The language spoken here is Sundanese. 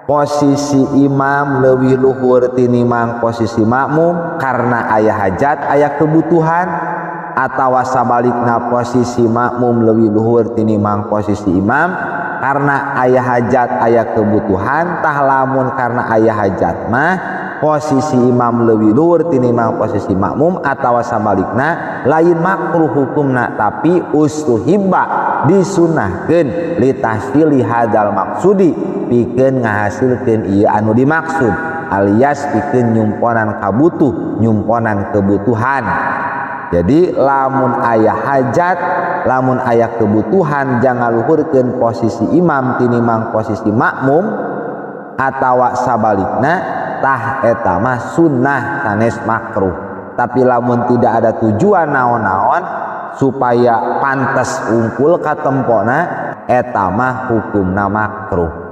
Posisi imam leuwih luhur tinimbang posisi makmum karena aya hajat, aya kebutuhan, atawa sabalikna posisi makmum leuwih luhur tinimbang posisi imam karena aya hajat, aya kebutuhan. Tah, lamun karena aya hajat mah posisi imam leuwih luhur tinimbang posisi makmum atawa sabalikna lain makruh hukumna, tapi ustuhibba, disunahkeun, litahsili hadzal maqsudi, pikeun ngahasilkeun ieu anu dimaksud, alias pikeun nyumponan kabutuh, nyumponan kebutuhan. Jadi lamun aya hajat, lamun aya kebutuhan jangan luhurkeun posisi imam tinimbang posisi makmum atawa sabalikna, tah eta mah sunnah, sanes makruh. Tapi lamun tidak ada tujuan naon-naon supaya pantes unggul katempona, eta mah hukumna makruh.